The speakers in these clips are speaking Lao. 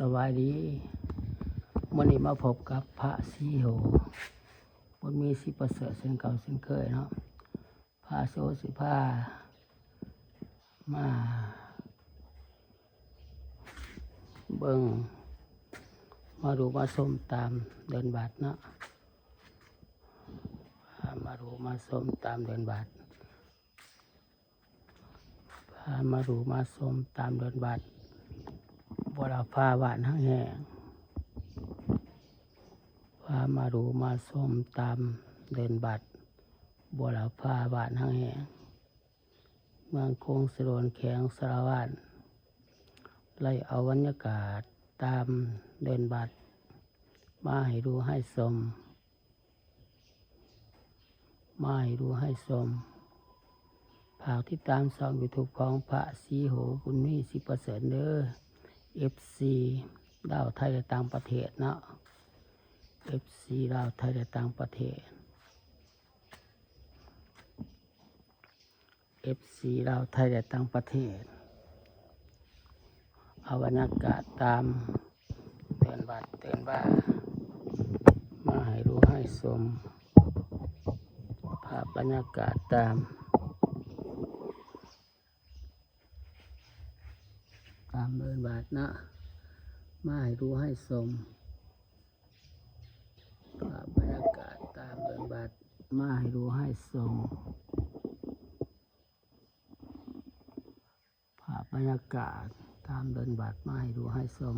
ສະບາຍດີ ມື້ນີ້ມາພົບກັບພະສີໂຫ ບຸນມີ ສີປະເສີດ ເຊັ່ນເກົ່າເຊັ່ນເຄີຍເນາະ. ພະສີໂຫຊິພາມາເບິ່ງ ມາດູມາຊົມຕາມເດີ່ນບັດເນາະ, ພາມາດູມາຊົມຕາມເດີ່ນບັດ. ພາມາດູມາຊົມຕາມເດີ່ນບັດ ບົວລະພາບ້ານຮັກແຮງ. ພາມາດູມາຊົມຕາມເດີ່ນບັດ ບົວລະພາບ້ານຮັກແຮງ ເມືອງຄົງສະໂດນ ແຂວງສາລະວັນ. ໄລ່ເອົາບັນຍາກາດຕາມເດີ່ນບັດ ມາໃຫ້ດູໃຫ້ຊົມ. ມາໃຫ້ດູໃຫ້ຊົມ. ຝາກຕິດຕາມຊ່ອງຢູທູບຂອງພະສີໂຫ ບຸນມີ ສີປະເສີດເດີ ເອັຟຊີ ລາວ ໄທ ແລະ ຕ່າງປະເທດເນາະ, ເອັຟຊີ ລາວ ໄທ ແລະ ຕ່າງປະເທດ. ເອັຟຊີ ລາວ ໄທ ແລະ ຕ່າງປະເທດ. ເອົາບັນຍາກາດຕາມເດີ່ນບັດເດີ່ນບ້ານ ມາໃຫ້ດູໃຫ້ຊົມ. ພາບບັນຍາກາດຕາມ ຕາມເດີ່ນບັດເນາະ ມາໃຫ້ດູໃຫ້ຊົມ. ພາບບັນຍາກາດຕາມເດີ່ນບັດ ມາໃຫ້ດູໃຫ້ຊົມ. ພາບບັນຍາກາດຕາມເດີ່ນບັດ ມາໃຫ້ດູໃຫ້ຊົມ.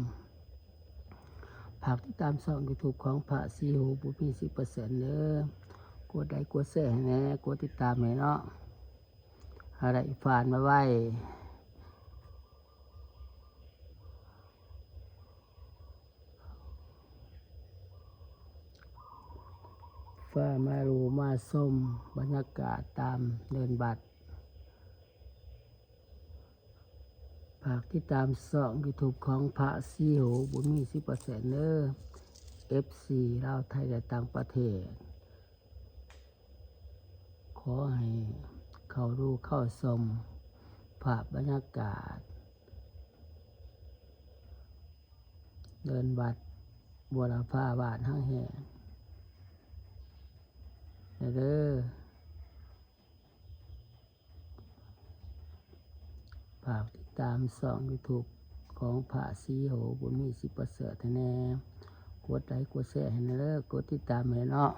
ຝາກຕິດຕາມຊ່ອງຢູທູບຂອງພະສີໂຫ ບຸນມີ ສີປະເສີດເດີ. ກົດໄລກົດແຊໃຫ້ແດ່ ກົດຕິດຕາມໃຫ້ເນາະ ໃຫ້ໄດ້ຟານໄວໆ. ພາມາດູມາຊົມບັນຍາກາດຕາມເດີ່ນບັດ. ຝາກຕິດຕາມຊ່ອງຢູທູບຂອງພະສີໂຫ ບຸນມີ ສີປະເສີດເດີ ເອັຟຊີ ລາວ ໄທ ແລະ ຕ່າງປະເທດ. ຂໍໃຫ້ເຂົ້າດູເຂົ້າຊົມພາບບັນຍາກາດເດີ່ນບັດ ບົວລະພາບ້ານຮັກແຮງເດີ. ຝາກຕິດຕາມຊ່ອງຢູທູບຂອງພະສີໂຫ ບຸນມີ ສີປະເສີດໃຫ້ແດ່. ກົດໄລກົດແຊໃຫ້ແດ່ເດີ ກົດຕິດຕາມໃຫ້ເນາະ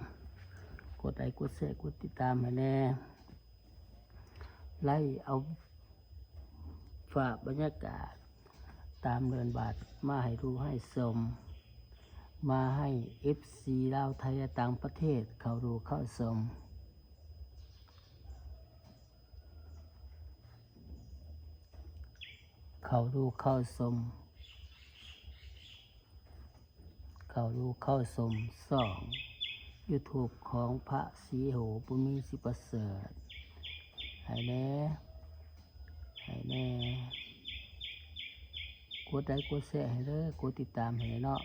ກົດໄລກົດແຊ ກົດຕິດຕາມໃຫ້ແດ່. ໄລ່ເອົາພາບບັນຍາກາດຕາມເດີ່ນບັດ ມາໃຫ້ດູໃຫ້ຊົມ ມາໃຫ້ເອັຟຊີ ລາວ ໄທ ແລະ ຕ່າງປະເທດ ເຂົ້າດູເຂົ້າຊົມ. ເຂົ້າດູເຂົ້າຊົມ ເຂົ້າດູເຂົ້າຊົມຊ່ອງຢູທູບຂອງພະສີໂຫ ບຸນມີ ສີປະເສີດໃຫ້ແດ່ ໃຫ້ແດ່. ກົດໄລກົດແຊໃຫ້ເດີ ກົດຕິດຕາມໃຫ້ເນາະ.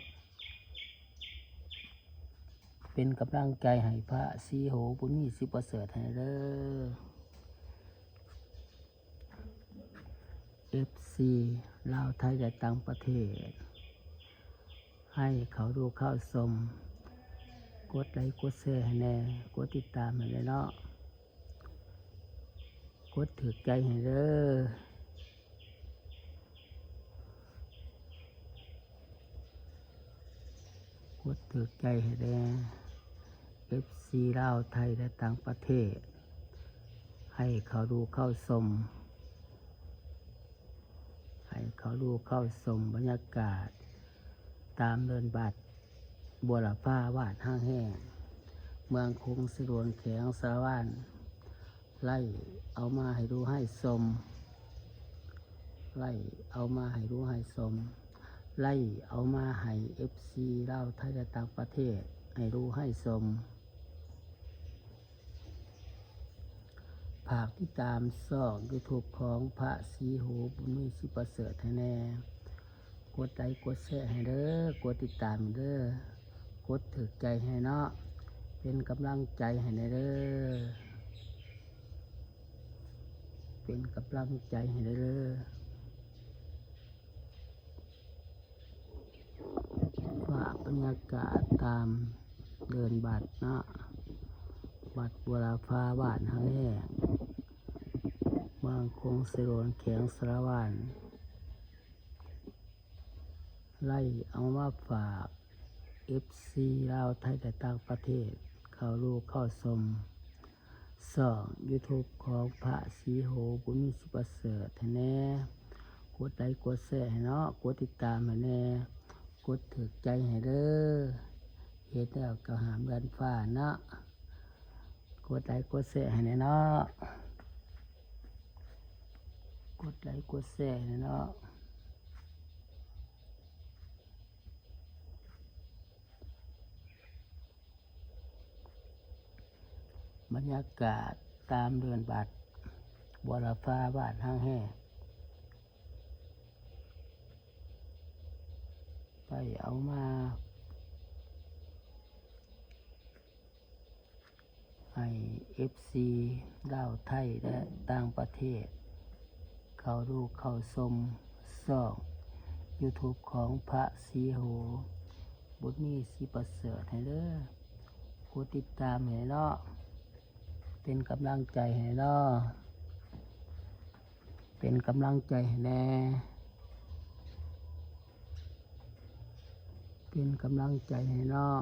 ເປັນກຳລັງໃຈໃຫ້ພະສີໂຫ ບຸນມີ ສີປະເສີດໃຫ້ເດີ. ເອັຟຊີ ລາວ ໄທ ແລະ ຕ່າງປະເທດ ໃຫ້ເຂົ້າດູເຂົ້າຊົມ ກົດໄລກົດແຊໃຫ້ແດ່ ກົດຕິດຕາມໃຫ້ແດ່ເນາະ. ກົດຖືກໃຈໃຫ້ເດີ ກົດຖືກໃຈໃຫ້ແດ່. ເອັຟຊີ ລາວ ໄທ ແລະ ຕ່າງປະເທດ ໃຫ້ເຂົ້າດູເຂົ້າຊົມ ໃຫ້ເຂົ້າດູເຂົ້າຊົມບັນຍາກາດຕາມເດີ່ນບັດ ບົວລະພາບ້ານຮັກແຮງ ເມືອງຄົງສະໂດນ ແຂວງສາລະວັນ. ໄລ່ເອົາມາໃຫ້ດູໃຫ້ຊົມ ໄລ່ເອົາມາໃຫ້ດູໃຫ້ຊົມ ໄລ່ເອົາມາໃຫ້ເອັຟຊີ ລາວ ໄທ ແລະ ຕ່າງປະເທດ ໃຫ້ດູໃຫ້ຊົມ. ຝາກຕິດຕາມຊ່ອງຢູທູບຂອງພະສີໂຫ ບຸນມີ ສີປະເສີດໃຫ້ແດ່. ກົດໄລກົດແຊໃຫ້ເດີ ກົດຕິດຕາມໃຫ້ເດີ ກົດຖືກໃຈໃຫ້ເນາະ ເປັນກຳລັງໃຈໃຫ້ແດ່ເດີ ເປັນກຳລັງໃຈໃຫ້ແດ່ເດີ. ບັນຍາກາດຕາມເດີ່ນວັດເນາະ, ວັດບົວລະພາ ບ້ານຮັກແຮງ ເມືອງຄົງສະຫຼວງ ແຂວງສາລະວັນ ໄດ້ເອົາມາຝາກເອັຟຊີລາວ ໄທ ແລະ ຕ່າງປະເທດ ເຂົ້າດູເຂົ້າຊົມຊ່ອງຢູທູບຂອງພະສີໂຫ ບຸນມີ ສີປະເສີດ ໃຫ້ແດ່. ກົດໄລກົດແຊໃຫ້ເນາະ, ກົດຕິດຕາມໃຫ້ແດ່, ກົດຖືກໃຈໃຫ້ເດີ້. ເຮັດແລ້ວກໍຫ້າມເລື່ອນຟ້າເນາະ. ກົດໄລກົດແຊໃຫ້ແດ່ເນາະ, ກົດໄລກົດແຊໃຫ້ແດ່ເນາະ. ບັນຍາກາດຕາມເດີ່ນວັດບົວລະພາ ບ້ານຮັກແຮງ ໄປເອົາມາໃຫ້ເອັຟຊີລາວ ໄທ ແລະ ຕ່າງປະເທດ ເຂົ້າດູເຂົ້າຊົມຊ່ອງຢູທູບຂອງພະສີໂຫ ບຸນມີ ສີປະເສີດ ໃຫ້ເດີ້. ກົດຕິດຕາມໃຫ້ເນາະ, ເປັນກຳລັງໃຈໃຫ້ເນາະ, ເປັນກຳລັງໃຈໃຫ້ແດ່, ເປັນກຳລັງໃຈໃຫ້ເນາະ.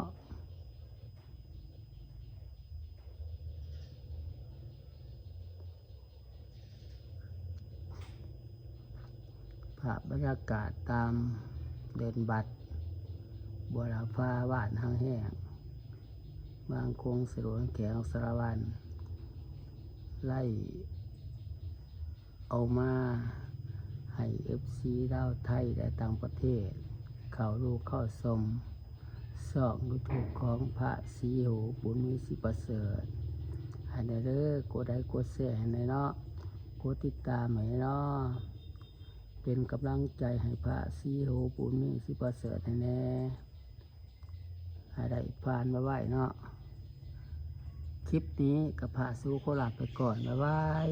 ພາບບັນຍາກາດຕາມເດີ່ນວັດບົວລະພາ ບ້ານຮັກແຮງ ເມືອງຄົງສະຫຼວງ ແຂວງສາລະວັນ ໄດ້ເອົາມາໃຫ້ເອັຟຊີລາວ ໄທ ແລະ ຕ່າງປະເທດ ເຂົ້າດູເຂົ້າຊົມຊ່ອງຢູທູບຂອງພະສີໂຫ ບຸນມີ ສີປະເສີດ ໃຫ້ແດ່ເດີ້. ກົດໄລກົດແຊໃຫ້ແດ່ເນາະ, ກົດຕິດຕາມໃຫ້ແດ່ເນາະ, ເປັນກຳລັງໃຈໃຫ້ພະສີໂຫ ບຸນມີ ສີປະເສີດ ໃຫ້ແດ່, ໃຫ້ໄດ້ຜ່ານໄວໆເນາະ. ຄລິບນີ້ກໍພາສູ່ຂໍລາໄປກ່ອນ, ບາຍບາຍ.